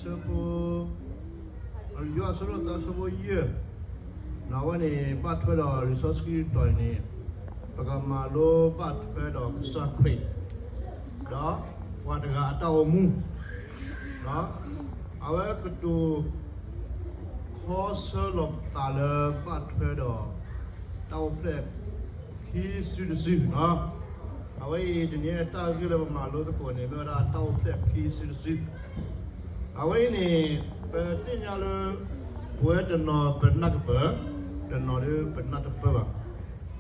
ဆၢဖိ, ယွၤအဆၢဒိၣ်သၢ ဆၢဖိယဲၢ်, အဝဲန့ၣ် ဘၣ်ထွဲဒီးလံာ်စီဆှံတီၤအံၤန့ၣ်, ပကမၤလိဘၣ်ထွဲဒီးကစၢ်ခရံာ် ဒီးပှၤတဂၤအတၢ်အိၣ်မူ, အဝဲကတိၤ ခီဆၢလီၤပသးလၢဘၣ်ထွဲဒီး တၢ်အိၣ်ဖျဲၣ်ခံစုတစုလီၤ. အဝဲအံၤတနံၤအံၤတၢ်ဂ့ၢ်လၢပမၤလိသကိးန့ၣ် မ့ၢ်ဝဲဒၣ်တၢ်အိၣ်ဖျဲၣ်ခံစုတစု. အဝဲအံၤန့ၣ် ပသ့ၣ်ညါလၢ ပဝဲတနီၤပနၢ်ကပၢၢ်, တနီၤဒီးပနၢ်တပၢၢ်ဘၣ်.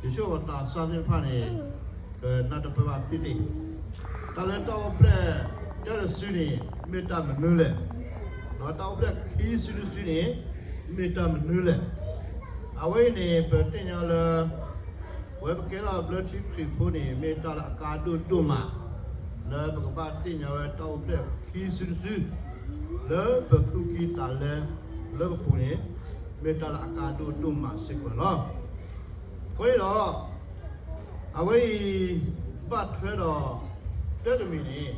ယဆိကမိၣ်သးစၢ်သ့ၣ်တဖၣ်န့ၣ် ကနၢ်တပၢၢ်ဘၣ်သ့ၣ်သ့ၣ်, တၢ်လၢတၢ်အိၣ်ဖျဲၣ်တၢတစုန့ၣ် မ့ၢ်တၢ်မနုၤလဲၣ်, ဒီးတၢ်အိၣ်ဖျဲၣ်ခံစုတစုန့ၣ် မ့ၢ်တၢ်မနုၤလဲၣ်. အဝဲအံၤန့ၣ် ပသ့ၣ်ညါလၢ ပဝဲပကဲထီၣ်ဘျၢထံခရံာ်ဖိန့ၣ် မ့ၢ်တၢ်လၢအကါဒိၣ်ဒိၣ်မး လၢပကဘၣ်သ့ၣ်ညါဝဲတၢ်အိၣ်ဖျဲၣ်ခံစုတစု လၢပသူၣ်ကံၢ်သးလဲလၢပပူၤန့ၣ် မ့ၢ်တၢ်လၢအကါဒိၣ်ဒိၣ်မးစ့ၢ်ကီးလီၤ. အဃိန့ၣ်ဒီး အဝဲအံၤ ဘၣ်ထွဲဒီး တၢတမံၤန့ၣ်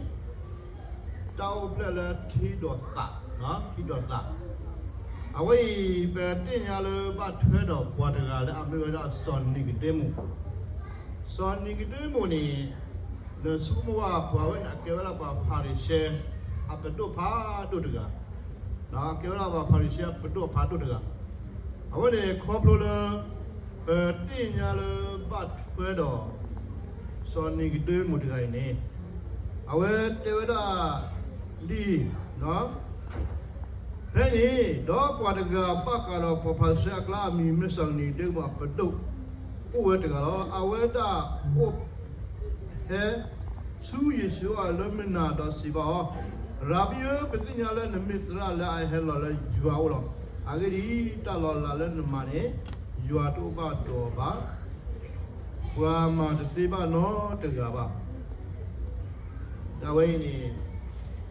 တၢ်အိၣ်ဖျဲၣ်လၢထံဒီးသး, ထံဒီးသး. အဝဲအံၤ ပသ့ၣ်ညါလၢဘၣ်ထွဲဒီးပှၤတဂၤလၢအမ့ၢ်ဝဲဒၣ်စီၤနံၤကဒ့မူး. စီၤနံၤကဒ့မူးန့ၣ် နဆိကမိၣ်ဝဲပှၤဝဲန့ၣ် အကဲဝဲဒၣ်ပှၤဖၤရံၤၡဲ အပဒိၣ်ဖးဒိၣ်တဂၤ, ကဲဝဲဒၣ်ပှၤဖၤရံၤၡဲအပဒိၣ်ဖးဒိၣ်တဂၤ. အဝဲန့ၣ်ခီဖျိလၢ ပသ့ၣ်ညါလၢဘၣ်ထွဲဒီး စီၤနံၤကဒ့မူးတဂၤအံၤန့ၣ် အဝဲတဲဝဲဒၣ်ဒ်အံၤ, ဖဲန့ၣ် ဒီးပှၤတဂၤဘၣ်ဃးဒီးပှၤဖၤရံၤၡဲအကျါအမံၤမ့ၢ်စီၤနံၤကဒ့မူးအပဒိၣ် အိၣ်ဝဲတဂၤလီၤ. အဝဲဒၣ်အိၣ် ဟဲဆူယ့ၣ်ၡူးအအိၣ်လၢမုၢ်နၤဒီးစံးဘၣ်အီၤ, ရၤဘံဧၢ, ပသ့ၣ်ညါလၢနမ့ၢ်သရၣ်လၢအဟဲလီၤလၢယွၤအအိၣ်လီၤ. အဂ့ၢ်ဒ်အံၤ, တၢ်လီၤလးလၢနမၤန့ၣ် ယွၤတအိၣ်ဘၣ်ဒီးအီၤဘၣ်. ပှၤမၤတသ့ဘၣ်နီတဂၤဘၣ်. အဝဲအံၤန့ၣ်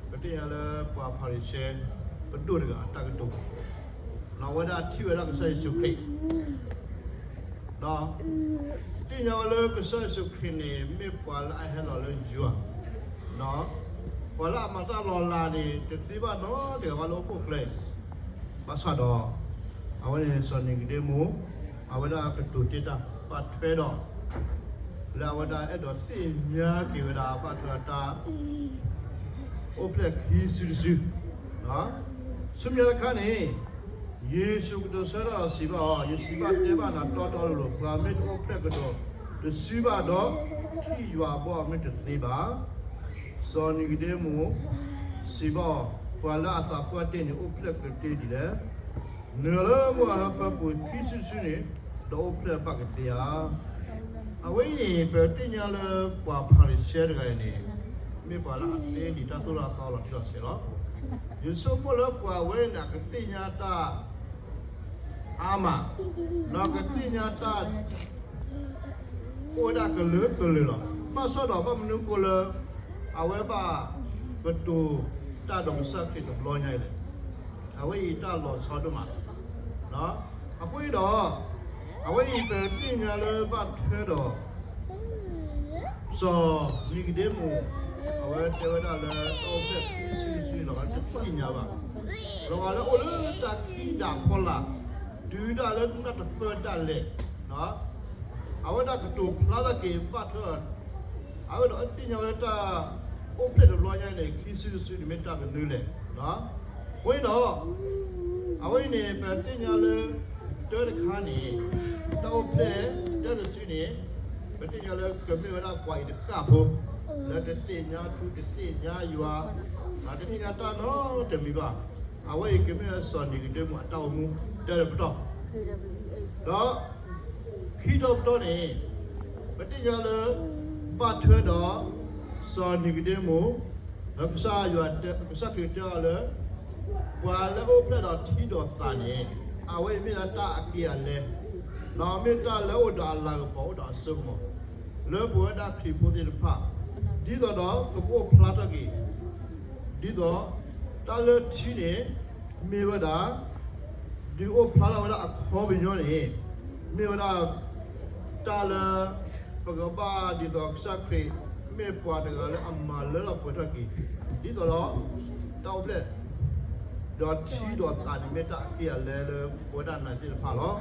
ပသ့ၣ်ညါလၢပှၤဖၤရံၤၡဲ ပဒိၣ်တဂၤအတၢ်ကတိၤ, အဝဲဒၣ်ထံၣ်ဝဲဒၣ်ကစၢ်ယ့ၣ်ၡူးခရံာ် ဒီးသ့ၣ်ညါဝဲလၢကစၢ်ယ့ၣ်ၡူးခရံာ်န့ၣ် မ့ၢ်ပှၤလၢအဟဲလီၤလၢယွၤ, ဒီးပှၤလၢအမၤတၢ်လီၤလးန့ၣ် တသ့ဘၣ်နီတဂၤဘၣ်လၢဟီၣ်ခိၣ်ချၢအံၤ, ဘၣ်ဆၣ်ဒီး အဝဲန့ၣ်စီၤနံၤကဒ့မူး အဝဲဒၣ်ကတိၤတ့ၢ်တၢ်ဘၣ်ထွဲဒီး လၢအဝဲဒၣ်အဲၣ်ဒိးသ့ၣ်ညါက့ၤဝဲဒၣ်ဘၣ်ထွဲတၢ် အိၣ်ဖျဲၣ်ခံစုတစု, ဆူမဲာ်ညါတခါန့ၣ် ယ့ၣ်ၡူးကတိၤဆၢတၢ်ဒီးစံးဘၣ်အီၤ, ယစံးဘၣ်တဲဘၣ်နၤတီတီလိၤလိၤ, ပှၤမ့ၢ်တအိၣ်ဖျဲၣ်ကဒီးတစုဘၣ်ဒီး ထံၣ်ယွၤအဘီအမုၢ်တသ့ဘၣ်. စီၤနံၤကဒ့မူးစံးဘၣ်အီၤ, ပှၤလၢအသးပှၢ်တ့ၢ်န့ၣ် အိၣ်ဖျဲၣ်ကသ့ဒ်လဲၣ်. နုာ်လၢမိၢ်အဟၢဖၢပူၤခံစုတစုန့ၣ် ဒီးအိၣ်ဖျဲၣ်ဘၣ်ကသ့ဧါ. အဝဲအံၤန့ၣ် ပသ့ၣ်ညါလၢပှၤဖၤရံၤၡဲတဂၤအံၤန့ၣ် မ့ၢ်ပှၤလၢအသ့ဒံးတၢ်သိၣ်တၢ်သီလီၤတံၢ်လီၤဆဲးလီၤ. ယဆိကမိၣ်လၢပှၤဝဲန့ၣ် အကသ့ၣ်ညါတၢ်အါမး, ဒီးကသ့ၣ်ညါတၢ် အိၣ်ဝဲဒၣ်ကလုာ်ကလုာ်လီၤ. ဘၣ်ဆၣ်ဒီးဘၣ်မနုၤအဃိလၢ အဝဲဘၣ်ကတိၤတၢ်ဒီးကစၢ်ခရံာ်တဘျီညါအံၤလဲၣ်. အဝဲအံၤတၢ်လီၤဆီဒိၣ်မး, အဃိန့ၣ်ဒီး အဝဲအံၤပသ့ၣ်ညါလၢဘၣ်ထွဲဒီး စီၤနံၤကဒ့မူး အဝဲတဲဝဲဒၣ်လၢတၢ်အိၣ်ဖျဲၣ်ခံစုတစုန့ၣ် လီၤဂာ်လၢတသ့ၣ်ညါဘၣ်, လီၤဂာ်လၢအိၣ်လၢတၢ်ခံးဒၣ်ဖီလာ်, တုၤဒၣ်လၢနၢ်တပၢၢ်ဒၣ်လဲာ်, အဝဲဒၣ်ကတိၤဖျါထီၣ်က့ၤဘၣ်ထွဲ အဝဲဒီးသ့ၣ်ညါဝဲလၢတၢ်အိၣ်ဖျဲၣ်တဘျီညါန့ၣ် ခံစုတစုန့ၣ်မ့ၢ်တၢ်မနုၤလဲၣ်. အဃိန့ၣ်ဒီး အဝဲအံၤန့ၣ် ပသ့ၣ်ညါလၢ တၢတခါန့ၣ် တၢ်အိၣ်ဖျဲၣ်တၢတစုန့ၣ် ပသ့ၣ်ညါလၢကမ့ၢ်ဝဲဒၣ်ပှၤအံၤတဃၣ်ဖိ လၢတသ့ၣ်ညါထူတသ့ၣ်ညါယွၤ, တသ့ၣ်ညါတၢ်နီတမံၤဘၣ်. အဝဲအံၤကမ့ၢ်ဝဲစီၤနံၤကဒ့မူးအတၢ်အိၣ်မူတၢတပတီၢ် ဒီး ခံတီၤပတီၢ်န့ၣ် ပသ့ၣ်ညါလၢ ဘၣ်ထွဲဒီး စီၤနံၤကဒ့မူး ဒီးကစၢ်ယွၤ ကစၢ်ခရံာ်တဲအီၤလၢ ပှၤလၢအိၣ်ဖျဲၣ်ဒီးထံဒီးသးန့ၣ် အဝဲအံၤမ့ၢ်ဒၣ်တၢ်အက့ၢ်အလဲ ဒီးမ့ၢ်တၢ်လၢအိၣ်ဒီးအလၤကပီၤအိၣ်ဒီးအစိကမီၤ လၢပဝဲဒၣ်ခရံာ်ဖိသ့ၣ်တဖၣ် ဒ်သိးဒီးပကအိၣ်ဖျါထီၣ်က့ၤ ဒ်သိး တၢ်လၢထံန့ၣ် မ့ၢ်ဝဲဒၣ် ဒုးအိၣ်ဖျါထီၣ်ဝဲဒၣ်အခီပညီန့ၣ် မ့ၢ်ဝဲဒၣ် တၢ်လၢ ပကဘၣ်ဒ်သိးကစၢ်ခရံာ် မ့ၢ်ပှၤတဂၤလၢအမၤလၢထီၣ်ပှဲၤထီၣ်က့ၤ ဒ်သိးဒီး တၢ်အိၣ်ဖျဲၣ် ဒီးထံဒီးသးန့ၣ်မ့ၢ်တၢ်အက့ၢ်အလဲလၢပဝဲဒၣ်နၤသ့ၣ်တဖၣ်လီၤ.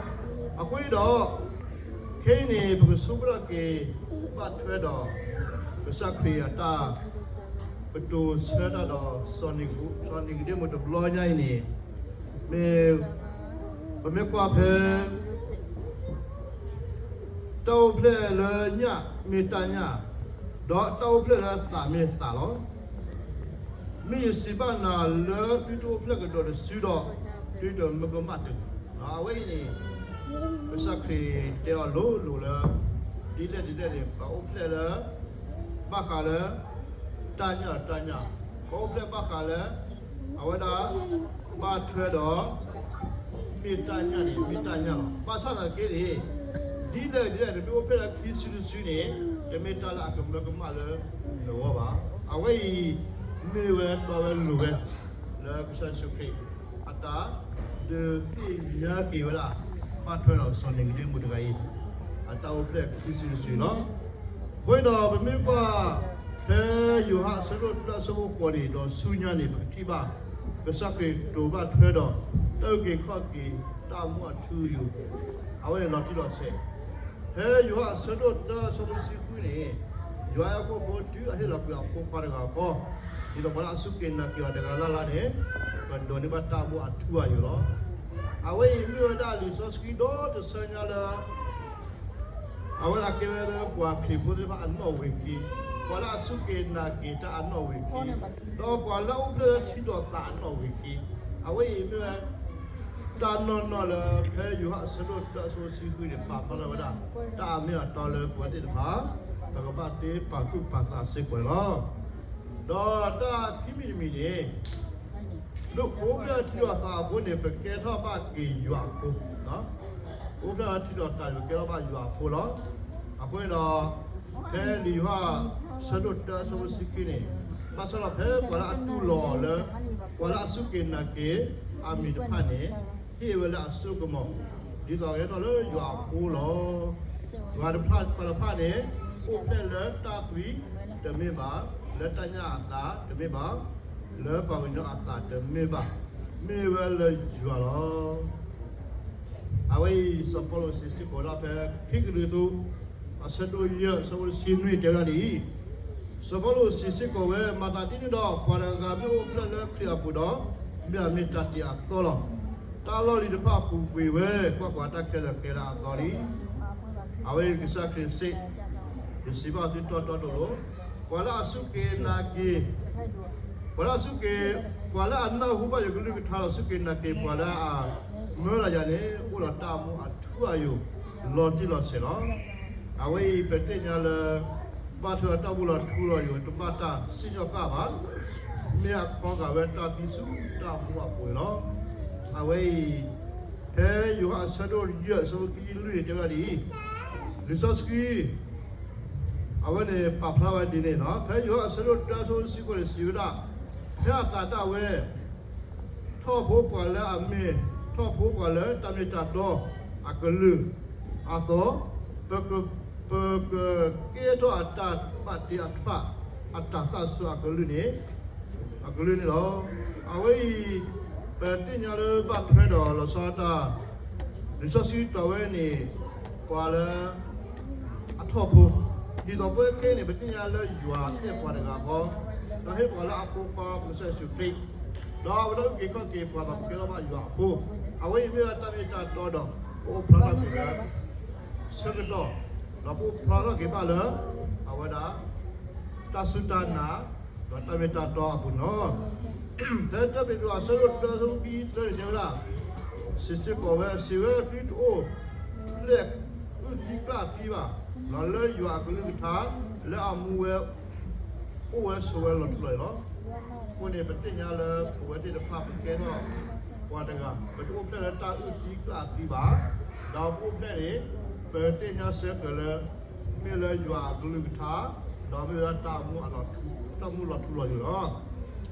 အဃိဒီး ခဲအံၤန့ၣ် ပကဆိကမိၣ်က့ၤ ဘၣ်ထွဲဒီး ကစၢ်ခရံာ်အတၢ်ကတိၤဆၢတၢ်ဒီး စီၤနံၤကဒ့မူးတဘျီညါအံၤန့ၣ် မ့ၢ် ပမ့ၢ်ကွၢ်ဖဲ တၢ်အိၣ်ဖျဲၣ်လၢညၣ်မ့ၢ်တၢ်ညၣ်, ဒီးတၢ်အိၣ်ဖျဲၣ်လၢသးမ့ၢ်သးလီၤ. မ့ၢ်ယစံးဘၣ်နၤလၢသုတအိၣ်ဖျဲၣ်ကဒီးတစုဒီး သုတမၢကမၣ်တဂ့ၤ. အဝဲအံၤန့ၣ် ကစၢ်ခရံာ်တဲအီၤလိၤလိၤလၢ ဒ်လဲၣ်ဒ်လဲၣ်န့ၣ် ပအိၣ်ဖျဲၣ်လၢ ဘၣ်ဃးလၢ တၢ်ညၣ်ဒီးတၢ်ညၣ်, ပအိၣ်ဖျဲၣ်ဘၣ်ဃးလၢ အဝဲဒၣ် ဘၣ်ထွဲဒီး မ့ၢ်တၢ်ညၣ်န့ၣ် မ့ၢ်တၢ်ညၣ်လီၤ. ဘၣ်ဆၣ်သနာ်က့န့ၣ် ဒ်လဲၣ်ဒ်လဲၣ်န့ၣ် မ့ၢ်အိၣ်ဖျဲၣ်လၢခံစုတစုန့ၣ် တမ့ၢ်တၢ်လၢအကမၢကမၣ်လၢနဂီၢ်ဘၣ်. အဝဲအံၤ မ့ၢ်ဝဲတီဝဲလိၤဝဲ လၢကစၢ်ယ့ၣ်ၡူးခရံာ် အတၢ်ဒုးသ့ၣ်ညါက့ၤဝဲဒၣ် ဘၣ်ထွဲဒီးစီၤနံၤကဒ့မူးတဂၤအံၤ အတၢ်အိၣ်ဖျဲၣ်ခံစုတစုလီၤ. အဃိဒီးပမ့ၢ်ကွၢ် ဖဲယိၤဟၣ်အဆၢဒိၣ်တၢအဆၢဖိဃိးန့ၣ် ဒီးဆူညါန့ၣ် ပကထံၣ်ဘၣ် ကစၢ်ခရံာ်ကတိၤဘၣ်ထွဲဒီး တၢ်အုၣ်က့ၤခီၣ်က့ၤတၢ်မူအထူအယိာ် အဝဲန့ၣ်လီၤတံၢ်လီၤဆဲး ဖဲယိၤဟၣ်အဆၢဒိၣ်တၢအဆၢဖိတဆံဃုန့ၣ် ယွၤအဲၣ်ဟီၣ်ခိၣ်ဖိတုၤအဟ့ၣ်လီၤကွံာ်အဖိခွါတဂၤဃီ, ဒ်သိးပှၤလၢအစူၢ်က့ၤနာ်က့ၤအီၤတဂၤလၢ်လၢ်န့ၣ် ကဒိးန့ၢ်ဘၣ်တၢ်မူအထူအယိာ်လီၤ. အဝဲအံၤမ့ၢ်ဝဲဒၣ်လံာ်စီဆှံဒီတဆၢညါလၢ အဝဲဒၣ်ကဲဝဲလၢပှၤခရံာ်ဖိသ့ၣ်တဖၣ်အနီၣ်ဝံာ်ခံ, ပှၤလၢအစူၢ်က့ၤနာ်က့ၤတၢ်အနီၣ်ဝံာ်ခံ, ဒီးပှၤလၢအအိၣ်ဖျဲၣ်လၢထံဒီးသးအနီၣ်ဝံာ်ခံ, အဝဲအံၤမ့ၢ်ဝဲ တၢ်နီၢ်နီၢ်လၢ ဖဲယိၤဟၣ်အဆၢဒိၣ်တၢအဆၢဖိတဆံဃုန့ၣ် ပာ်ဖျါထီၣ်ဝဲဒၣ် တၢ်အမ့ၢ်အတီလၢပဝဲသ့ၣ်တဖၣ် ပကဘၣ်သ့ပာ်သူၣ်ပာ်သးစ့ၢ်ကီးလီၤ. ဒီးတၢ်ခံမံၤတမံၤန့ၣ် ဒ်ပအိၣ်ဖျဲၣ်လၢထံဒီးသးအဃိန့ၣ် ပကဲထီၣ်ဘၣ်က့ၤယွၤအဖိ, ပအိၣ်ဖျဲၣ်လၢထံဒီးသးန့ၣ် ပကဲထီၣ်ဘၣ်ယွၤအဖိလီၤ. အဃိန့ၣ်ဒီး ဖဲလံာ်ယိၤဟၣ် ဆၢဒိၣ်တၢ ဆၢဖိတဆံခံန့ၣ် ဘၣ်ဆၣ်ဒီးဖဲပှၤလၢအတူၢ်လိာ်အီၤလၢ ပှၤလၢအစူၢ်က့ၤနာ်က့ၤအမံၤတဖၣ်န့ၣ် ဟ့ၣ်ဝဲလၢအစိကမီၤ ဒ်သိးကဟဲထီၣ်လၢယွၤအဖိလီၤ. ပှၤတဖၣ် ပှၤတဖၣ်န့ၣ် အိၣ်ဖျဲၣ်လၢတၢ်သွံၣ်တမ့ၢ်ဘၣ်, လၢတၢ်ညၣ်အသးတမ့ၢ်ဘၣ်, လၢပှၤကညီအသးတမ့ၢ်ဘၣ်, မ့ၢ်ဝဲလၢယွၤလီၤ. အဝဲအံၤ စီၤပီလူးစံးစ့ၢ်ကီးဝဲဒၣ်ဖဲ ခံကရံၣ်သူး အဆၢဒိၣ်ယဲၢ် အဆၢဖိတဆံနွံတဲဝဲဒၣ်ဒ်အံၤ, စီၤပီလူးစံးစ့ၢ်ကီးဝဲ မၤသးဒ်န့ၣ်ဒီး ပှၤတဂၤမ့ၢ်အိၣ်ဖျဲၣ်လၢခရံာ်အပူၤဒီး မ့ၢ်အမ့ၢ်တၢ်တ့အသီလီၤ. တၢ်လီၢ်လံၤတဖၣ်ပူၤကွံာ်ဝဲ, ကွၢ်ကွၢ်, တၢ်ခဲလၢာ်ကဲလၢအသီလံ. အဝဲအံၤကစၢ်ခရံာ်စံး, ယစံးဘၣ်သုတီတီလိၤလိၤ, ပှၤလၢအစူၢ်က့ၤနာ်က့ၤ ပှၤလၢအစူၢ်က့ၤ, ပှၤလၢအနၢ်ဟူဘၣ်ယကလုၢ်ကထါဒီးစူၢ်က့ၤနာ်က့ၤ ပှၤလၢအမၢလီၤယၤန့ၣ် အိၣ်ဒီးတၢ်မူအထူအယိာ် လီၤတံၢ်လီၤဆဲးလီၤ. အဝဲအံၤပသ့ၣ်ညါလၢ ဘၣ်ထွဲဒီးတၢ်အိၣ်ဖှိၣ်လီၤထူလီၤယိာ် တဘၣ်တၢ်စံၣ်ညီၣ်ဃၣ်ဘၣ်, မ့ၢ်အခီဂာ်ဝဲတၢ်သံဆူတၢ်မူအပူၤန့ၣ်လီၤ. အဝဲအံၤ ဖဲယိၤဟၣ်အဆၢဒိၣ်ယဲၢ် အဆၢဖိခံဆံလွံၢ်န့ၣ် တဲဝဲဒၣ်ဒ်အံၤ, လံာ်စီဆှံ အဝဲန့ၣ်ပာ်ဖျါဝဲဒ်န့ၣ်လီၤ. ဖဲယိၤဟၣ်အဆၢဒိၣ်တၢ အဆၢဖိတဆံဃုန့ၣ် စံးဝဲဒၣ်, ဖဲအသးဒၣ်ဝဲ ထီၣ်ဖိပှၤလၢအမ့ၢ်, ထီၣ်ဖိပှၤလၢတၢ်မ့ၢ်တၢ်တီအကလုာ်အသိး, ပက, ပကကဲထီၣ်အတၢ်ဘၣ်တ့အဖၣ် အတၢ်သၣ်ဆူအကလုၢ်န့ၣ်, အကလုၢ်န့ၣ်လီၤ. အဝဲအံၤ ပသ့ၣ်ညါလၢဘၣ်ထွဲဒီးလီၤဆီဒၣ်တၢ် လံာ်စီဆှံတီၢ်ဝဲန့ၣ် ပှၤလၢ အထီၣ်ဖိ, ဒ်သိးပဝဲခဲအံၤန့ၣ် ပသ့ၣ်ညါလၢယွၤအဲၣ်ပှၤတဂၤဃီ, ဒီးဟ့ၣ်ပှၤလၢအဖိခွါပကစၢ်ယ့ၣ်ၡူးခရံာ်, ဒီးအဝဲဒၣ်အုၣ်က့ၤခီၣ်က့ၤပှၤဒီးပကဲထီၣ်ဘၣ်ယွၤအဖိ, အဝဲအံၤမ့ၢ်ဝဲဒၣ်တၢ်မ့ၢ်တၢ်တီဒီး ပအိၣ်ဖျါထီၣ်က့ၤလၢ ဆၢကတီၢ်, ဒီးပအိၣ်ဖျါထီၣ်က့ၤဘၣ်လၢ အဝဲဒၣ် တၢ်စူၢ်တၢ်နာ် ဒီးတၢ်မ့ၢ်တၢ်တီအပူၤန့ၣ်လီၤ. ဖဲတၢပ့းတရူးအဆၢဒိၣ်တၢ အဆၢဖိခံဆံသၢန့ၣ်တဲဝဲဒၣ်, စံးစ့ၢ်ကီးဝဲ, စံးဝဲသုတအိၣ်ဖျဲၣ်အုၣ်သံကျၣ်သံဘၣ်, လၢယွၤအကလုၢ်ကထါ လၢအမူဝဲ အိၣ်ဝဲဆိးဝဲလီၤထူလီၤယိာ်လီၤ. အဃိန့ၣ် ပသ့ၣ်ညါလၢပဝဲသ့ၣ်တဖၣ်ပကဲထီၣ်ပှၤတဂၤ, ပတအိၣ်ဖျဲၣ်လၢတၢ်အုၣ်သံကျၣ်သံဘၣ်, ဒီးပအိၣ်ဖျဲၣ်န့ၣ် ပသ့ၣ်ညါစ့ၢ်ကီးလၢ မ့ၢ်လၢယွၤအကလုၢ်ကထါ, ဒီးမ့ၢ်ဝဲဒၣ်တၢ်မူအလီၢ်ထူ, တၢ်မူလီၤထူလီၤယိာ်လီၤ.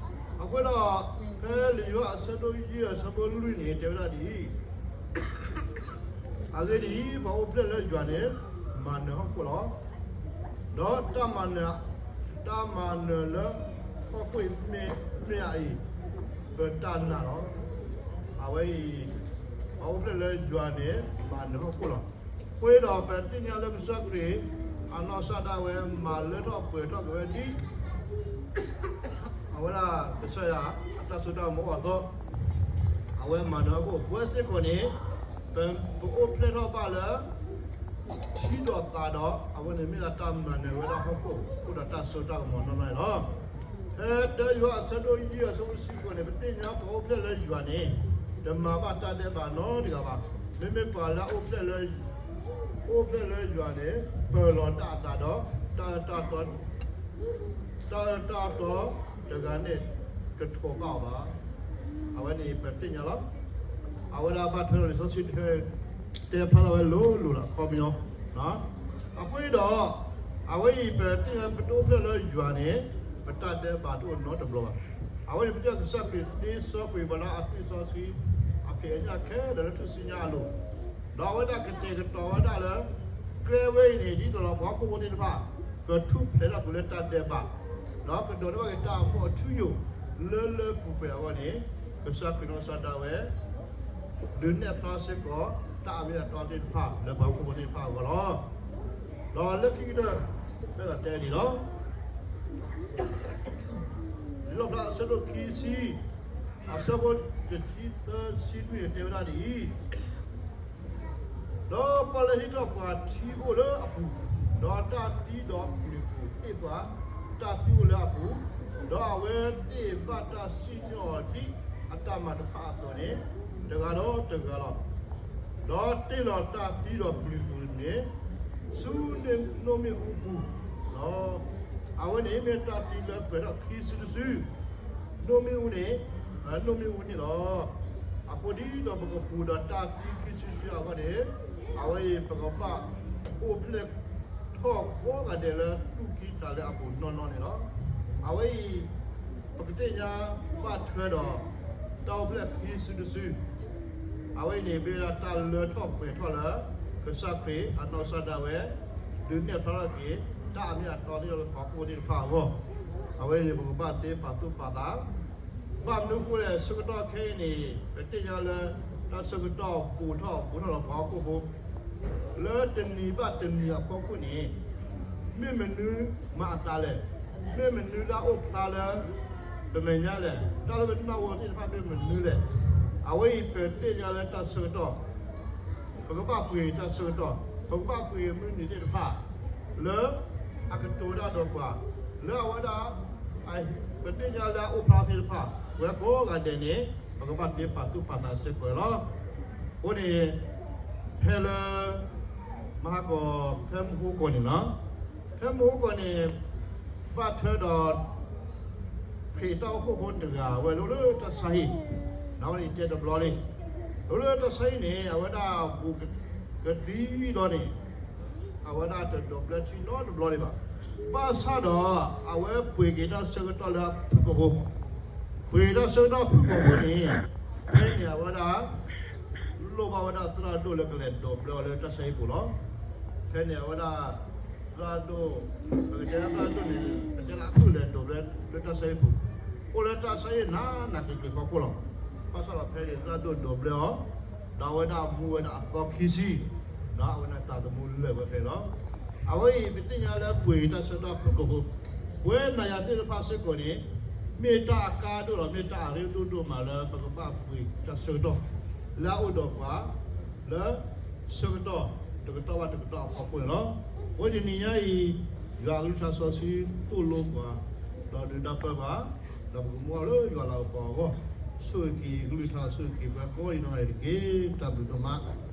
အဃိဒီး ဖဲလံာ်ယိၤဟၣ်အဆၢဒိၣ်ယဲၢ်အဆၢဖိလွံၢ်န့ၣ် တဲဝဲဒၣ်ဒ်အံၤ, အဂ့ၢ်ဒ်အံၤ, ပှၤအိၣ်ဖျဲၣ်လၢယွၤန့ၣ် မၤနၢၤဟီၣ်ခိၣ်လီၤ. ဒီးတၢ်မၤနၢၤ, တၢ်မၤနၢၤလၢဟီၣ်ခိၣ်အံၤမ့ၢ်, မ့ၢ်အအံၤ, ပတၢ်နာ်လီၤ. အဝဲအံၤ ပှၤအိၣ်ဖျဲၣ်လၢယွၤန့ၣ် မၤနၢၤဟီၣ်ခိၣ်လီၤ. အဃိဒီးပသ့ၣ်ညါလၢကစၢ်ခရံာ် အနီၢ်ကစၢ်ဒၣ်ဝဲ မၤလၢထီၣ်ပှဲၤထီၣ်က့ၤဝဲဒ် အဝဲဒၣ်ကစၢ်ယွၤအတၢ်စိတၢ်ကမီၤအသိး, အဝဲမၤနၢၤဟီၣ်ခိၣ် ပဝဲစ့ၢ်ကီးန့ၣ် ပအိၣ်ဖျဲၣ်ထီၣ်ဘၣ်လၢ ထံဒီးသးဒီး အဝဲန့ၣ်မ့ၢ်ဒၣ်တၢ်မၤနၢၤဝဲဒၣ်ဟီၣ်ခိၣ် အိၣ်ဒီးတၢ်စိတၢ်ကမီၤနီၢ်နီၢ်န့ၣ်လီၤ. ဖဲတၢယိၤဟၣ်အဆၢဒိၣ်ယဲၢ် အဆၢဖိတဆံဃိးန့ၣ် ပသ့ၣ်ညါပှၤအိၣ်ဖျဲၣ်လၢယွၤန့ၣ် တမၤဘၣ်တၢ်ဒဲးဘးနီတဂၤဘၣ်. မ့မ့ၢ်ပှၤလၢအအိၣ်ဖျဲၣ်လၢ အိၣ်ဖျဲၣ်လၢယွၤန့ၣ် ပၢၤလီၤတၢ်အသးဒီး တၢ်အၢတၢ်အတီ တၢ်အၢတၢ်အတီတဂၤန့ၣ် တထိးဘၣ်အီၤဘၣ်. အဝဲန့ၣ်ပသ့ၣ်ညါလီၤ. အဝဲဒၣ်ဘၣ်ထွဲဒီးလံာ်စီဆှံ တဲဖျါထီၣ်ဝဲလိၤလိၤလီၤ အခီပညီ. အဃိဒီး အဝဲအံၤပသ့ၣ်ညါ ပတအိၣ်ဖျဲၣ်လၢယွၤန့ၣ် ပတၢ်ဒဲးဘးတအိၣ်နီတဘျီဘၣ်. အဝဲန့ၣ်ပသ့ၣ်ညါကစၢ်ခရံာ်တ့ဆှၢကွံာ်ပှၤလၢအသွံၣ်စီဆှံ အဖံးအညၣ်ခဲလၢာ်လၢထူၣ်စုညါအလိၤ, ဒီးအဝဲဒၣ်ကတဲာ်ကတီၤဝဲဒၣ်လၢ ကျဲဝဲအံၤန့ၣ် ဒ်သိးဒီးပှၤဟီၣ်ခိၣ်ဖိသ့ၣ်တဖၣ် ကထူၣ်ဖျဲးထီၣ်ကွံာ်လၢတၢ်ဒဲးဘး, ဒီးကဒိးန့ၢ်ဘၣ်က့ၤတၢ်အမူအထူအယိာ် လၢလၢပှဲၤပှဲၤအဂီၢ်န့ၣ် ကစၢ်ခရံာ်နီၢ်ကစၢ်ဒၣ်ဝဲ ဒုးနဲၣ်ဖျါစ့ၢ်ကီး တၢ်အမ့ၢ်အတီသ့ၣ်တဖၣ် လၢပှၤဟီၣ်ခိၣ်ဖိသ့ၣ်တဖၣ်အဂီၢ်လီၤ. ဒီးလၢခံကတၢၢ် အဲၣ်ဒိးတဲဒ်အံၤလီၤ. လံာ်လီၣ်ဖျါအဆၢဒိၣ်ခံဆံ အဆၢဖိတဆံသၢ ဆံလွံၢ်န့ၣ် တဲဝဲဒၣ်ဒ်အံၤ, ဒီးပှၤလၢဟ့ၣ်ထီၣ်ပှၤထံအိၣ်လၢအပူၤ, ဒီးတၢ်သံဒီးပျုၤပူၤဟ့ၣ်ပှၤတၢ်သံအိၣ်လၢအပူၤ, ဒီးအဝဲသ့ၣ်ဘၣ်တၢ်စံၣ်ညီၣ်အီၤဒ်အတၢ်မၤတဖၣ်အသိးန့ၣ် တဂၤဒီးတဂၤလီၤ. ဒီးတ့ၢ်လီၤတၢ်သံဒီးပျုၤပူၤန့ၣ် ဆူနိၣ်မ့ၣ်အူပူၤလီၤ. အဝဲန့ၣ်မ့ၢ်တၢ်သံလၢပှဲၤထီၣ်ခံစုတစု, နိၣ်မ့ၣ်အူန့ၣ် နိၣ်မ့ၣ်အူန့ၣ်လီၤ. အဃိဒ်သိးပကပူၤဒီးတၢ်သံခံစုတစုအဂီၢ်န့ၣ်, အဝဲအံၤပကဘၣ်အိၣ်ဖျဲၣ်ထီၣ်ကိးဂၤဒဲးလၢ သူၣ်ကံၢ်သးလဲအပူၤနီၢ်နီၢ်န့ၣ်လီၤ. အဝဲအံၤ ပကသ့ၣ်ညါဘၣ်ထွဲဒီး တၢ်အိၣ်ဖျဲၣ်ခံစုတစု, အဝဲအံၤန့ၣ် မ့ၢ်ဝဲဒၣ်တၢ်လၢထီၣ်ပှဲၤထီၣ်လၢ ကစၢ်ခရံာ်အနီၢ်ကစၢ်ဒၣ်ဝဲ ဒုးနဲၣ်ဖျါထီၣ်က့ၤ တၢ်အမ့ၢ်အတီသ့ၣ်တဖၣ်လၢပှၤဟီၣ်ခိၣ်ဖိသ့ၣ်တဖၣ်အဂီၢ်, အဝဲအံၤန့ၣ် ပကဘၣ်သ့ပာ်သူၣ်ပာ်သး, ဘၣ်မနုၤအဃိလဲၣ် ဆၢကတီၢ်ခဲအံၤန့ၣ် ပသ့ၣ်ညါလၢ တၢ်ဆၢကတီၢ်ဘူးထီၣ်ဘူးထီၣ်လီၤပှၤဟီၣ်ခိၣ်ဖိ လၢတနံၤဘၣ်တနံၤအဖီခိၣ်န့ၣ်, မ့ၢ်မနုၤမၤအသးလဲၣ်, မ့ၢ်မနုၤလၢအအိၣ်ဖျါလၢ ပမဲာ်ညါလဲၣ်, တၢ်လၢပနၢ်ဟူသ့ၣ်တဖၣ်မ့ၢ်မနုၤလဲၣ်, အဝဲအံၤပသ့ၣ်ညါလၢတၢ်ဆၢကတီၢ် ပကဘၣ်ပှ့ၤတၢ်ဆၢကတီၢ်, ပကဘၣ်ပှ့ၤမုၢ်နံၤသ့ၣ်တဖၣ် လၢအကတိၤတၢ်ဒီးပှၤ, လၢအဝဲဒၣ် ပသ့ၣ်ညါလၢအအိၣ်ဖျါသ့ၣ်တဖၣ် ပဝဲကိးဂၤဒဲးန့ၣ် ပကဘၣ်သ့ပာ်သူၣ်ပာ်သးစ့ၢ်ကီးလီၤ. အဃိန့ၣ် ဖဲလၢ မဟါကီး ဖဲမဟါကီးန့ၣ်လီၤ, ဖဲမဟါကီးန့ၣ် ဘၣ်ထွဲဒီး ခရံာ်တၢ်အိၣ်ဖှိၣ်ဖိတဂၤ အဝဲလဲၤလၢတၢ်ဆါဟံၣ်, ဒီးအဝဲန့ၣ်တဲတဘျီလံ, လဲၤလၢတၢ်ဆါဟံၣ်န့ၣ် အဝဲဒၣ်ဘူးကသံဒီးန့ၣ် အဝဲဒၣ်တဒိးဘျၢထံနီတဘျီလံဘၣ်. ဘၣ်ဆၣ်ဒီး အဝဲပှ့ၤက့ၤတၢ်ဆၢကတီၢ်လၢအဖုၣ်ကိာ်ဖိ, ပှ့ၤတၢ်ဆၢကတီၢ်ဖုၣ်ကိာ်ဖိန့ၣ် ဖဲန့ၣ်အဝဲဒၣ် လိၣ်ဘၣ်ဝဲဒၣ်သရၣ်ဒိၣ်လၢကလဲၤဒိးဘျၢအီၤလၢတၢ်ဆါဟံၣ်ပူၤလီၤ. ဖဲန့ၣ်အဝဲဒၣ် သရၣ်ဒိၣ်, ပကတဲလၢသရၣ်ဒိၣ်န့ၣ် ပတဲလၢအဖုၣ်လဲၤဒိးဘျၢလၢတၢ်ဆါဟံၣ်ပူၤ, အိၣ်လၢတၢ်ဆါဟံၣ်နးနးကျံၤကျံၤဖီခိၣ်လီၤ. ဘၣ်ဆၣ်ဒီးဖဲန့ၣ်သရၣ်ဒိၣ်ဒိးဘျၢအီၤ, ဒီးအဝဲဒၣ်မူဝဲဒၣ်အသီခံဆံ, ဒီးအဝဲန့ၣ်သးသမူလၢာ်ဝဲဖဲလီၤ. အဝဲအံၤပသ့ၣ်ညါလၢပှ့ၤတၢ်ဆၢကတီၢ်ဖုၣ်ကိာ်ဖိ, ပဝဲနၤယၤသ့ၣ်တဖၣ်စ့ၢ်ကီးန့ၣ် မ့ၢ်တၢ်အကါဒိၣ်ဒီး မ့ၢ်တၢ်အရ့ဒိၣ်ဒိၣ်မးလၢပကဘၣ်ပှ့ၤတၢ်ဆၢကတီၢ် လၢအအိၣ်ဒီးပှၤ လၢဆၢကတီၢ်တကတီၢ်ဘၣ်တကတီၢ်အဖီခိၣ်န့ၣ်လီၤ. အဝဲတနံၤညါအံၤ ယွၤအကလုၢ်ကထါစီဆှံသိၣ်လိပှၤ, ဒီးဒုးနၢ်ပၢၢ်ပှၤ, ဒီးပကမူလၢယွၤလၤကပီၤအဂီၢ်, ဆိၣ်ဂ့ၤက့ၤကလုၢ်ကထါ ဆိၣ်ဂ့ၤက့ၤပှၤကိးဂၤဒဲးတက့ၢ်. တၢ်ဘျုးဒိၣ်မး.